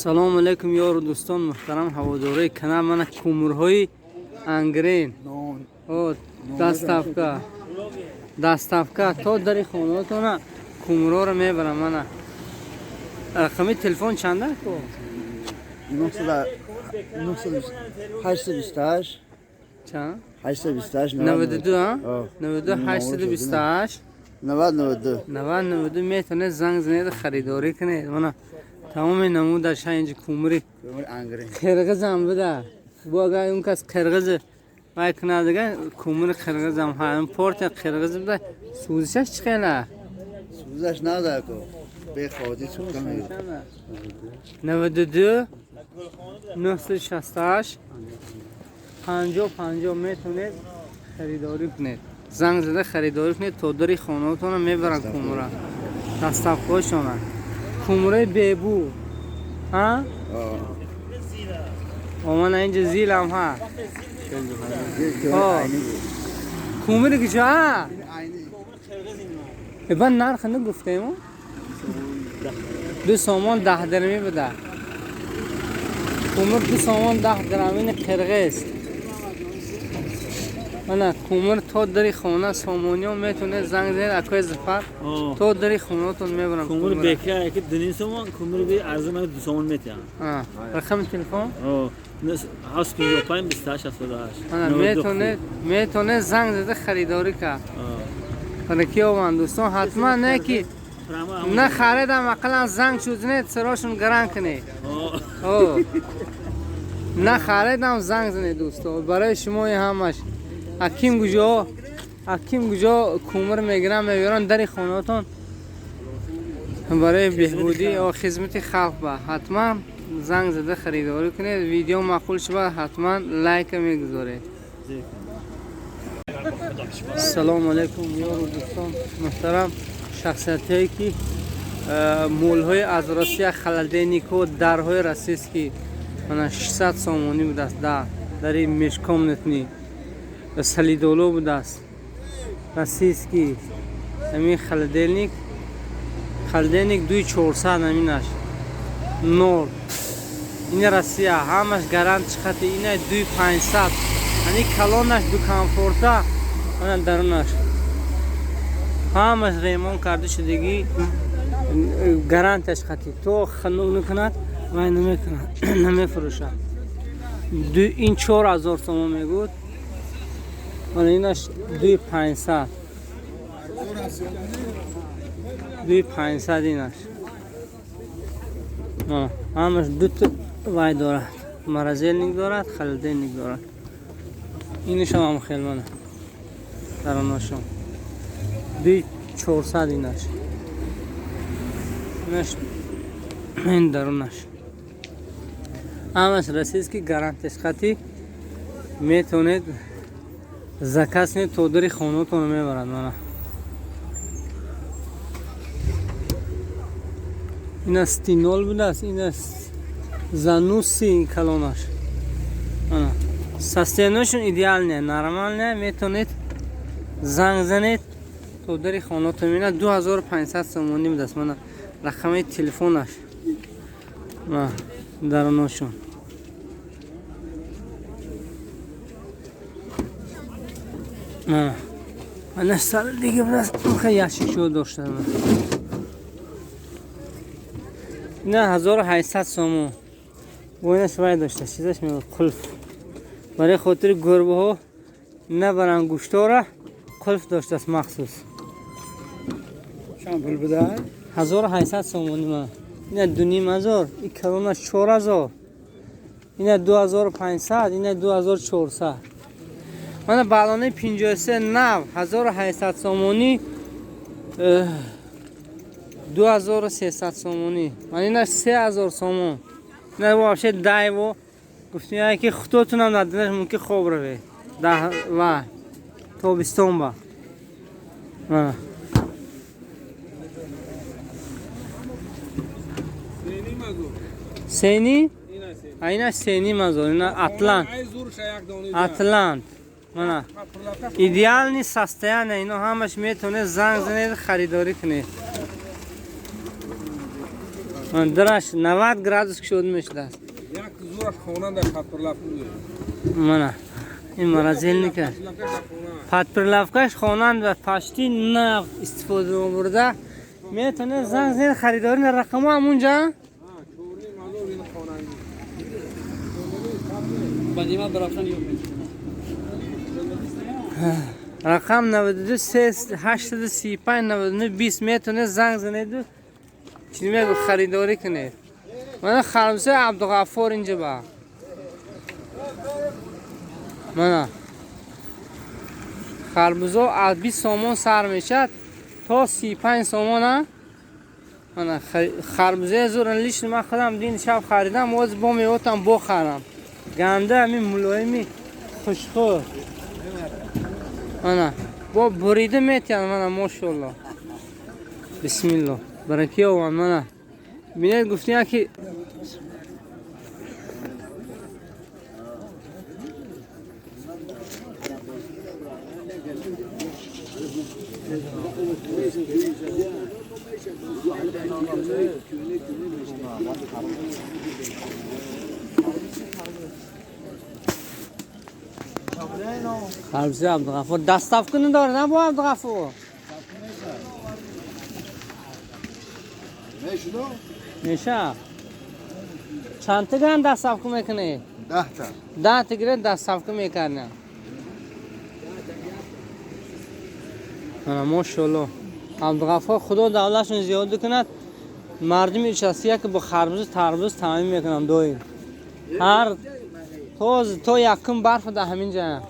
Салому алейкум, ёру дӯстон, муҳтарам ҳаводорои канал. Мана кумурҳои ангрен. О, доставка. Доставка то дари хонаотона кумурҳоро мебарам мана. Рақами телефон чанда ко? 828. Чанд? 828. 92, а? 92 828. 90 92. 90 92. Метавонед занг занед, харидорӣ кунед. Мана тамоми намудаша инҷа кумури қирғизам буда. Бу агар он кас қирғиз вай кунад, дига кумури қирғизам ҳа, порта қирғиз буда. Сӯзишаш чӣ хела? Сӯзаш надара ко. Беходи сӯхта мегирад. 92 968 50 50. Метавонед харидорӣ кунед, занг зада харидорӣ кунед, то дари хонаотона мебаранд кумура, доставкаҳошона. Кумураи бебу, ҳа, омана инҷа зилам ҳа. Кумури куҷо? Ба нарх нагуфтем, 2 сомон 10 дирами буда. Кумур 2 сомон 10 дирам, ини қирғиз. Мана кумур то дари хона сомониён, метавонед занг занед. Акои Зафар, то дари хонаотон мебарам. Кумур бека ки 2.5 сомон, кумур би арзон 2 сомон метиҳам. Рақами телефон? 755 28 78. Мана метавонед занг зада харидорӣ кард. Ана ки ованд, дӯстон, ҳатман не ки на харидам, ақаллан занг шуд занед, сарошон гаран кунед. На харидам, занг занед, дӯсто. Барои шумои ҳамаш аким куҷо, аким куҷо кумр мегирам, мебарам дари хонаотон барои беҳбудӣ хизмати халқ. Ба ҳатман занг зада харидорӣ кунед. Видео маъқул шавад, ҳатман лайка мегузоред. Салому алайкум, ёру дӯстон, муҳтарам шахсиятҳое ки молҳои аз Россия, холодильникҳо, дарҳои российский. Мана 600 сомонӣ будааст, дари межкомнатный Солидоло будааст, российский. Ҳамин холодильник, холодильник 2400, ҳаминаш нор, ин Россия, ҳамаш гарантиш хати. Ина 2500, ани калонаш ду комфорта. Ана дарунаш ҳамаш ремонт карда шудагӣ, гарантияш хати, то ханук накунад, вай намекунад, намефурӯшад. Ин 4000 сомон мегӯд. Мана инаш 2500, 2500 инаш. Ҳамаш дута вай дорад, морозильник дорад, холодильник дорад. Инашам ҳам хел, мана дарунашон 2400 инаш. Инаш, ин дарунаш ҳамаш российский, гарантияш хати. Метавонед заказ кунед, то дари хонаотон мебарад. Мана ина Стинол будааст, ина Зануси калонаш. Ана состояниешон идеальное, нормальное. Метавонед занг занед, то дари хонаотон мебинад. 2500 сомонӣ будааст. Мана рақами телефонаш, даруношон. Ана сар дига будааст, ящикчо дошта. Ина 1800 сомон. Воинаш вай дошта, чизаш мегӯяд, қулф, барои хотири гурбаҳо набаранд гӯштора, қулф доштааст махсус. Чанд пул буда? 1800 сомонӣ. Ма ина 2500, и калонаш 4000, ина 2500, ина 2400. Мана балонаи 53 нав 1800 сомонӣ, 2300 сомонӣ. Ман ина 3000 сомон. Ина вообще дайво гуфтем, ки худотунам надинаш мумкин хоб равед ва тобистон ба. Мана сени, ина 3500, ина Атлант, Атлант. Мана идеальный состояние ино ҳамаш. Метавонед занг занед, харидорӣ кунед. Дараш 90 градус кушода мешудааст. Як зураш хона дар подприлавка. Мана ин морозильника. Подприлавкаш хонанд ва пашти нав истифода бурда. Метавонед занг занед харидорӣ на рақамҳо ҳамунҷа. Рақам 92 3 835 99 20 метавонед занг занеду чӣ мегӯ харидорӣ кунед. Мана харбузаи Абдуғаффор инҷа ба. Мана харбузо аз 20 сомон сар мешавад то 35 сомон. А мана харбузаи зур лично ман худам дин шаб харидам, боз бо меотам бохарам. Ганда ҳамин мулоими хушхӯр. Мана бо бурида метиҳанд. Мана мошалло, бисмилло, бараки ованд. Мана бинед, гуфтем ки харбузаи Абдуғаффор доставка надорад на бо Абдуғаффор? Меша чанд грам доставка мекунед? 10 та. 10 грам доставка мекардам. Мана мошалло, Абдуғаффор худо давлатшон зиёда кунад. Мардуми участия ки бо харбузу тарбуз таъмин мекунам доим. Ҳар то якум барф дар ҳамин ҷая.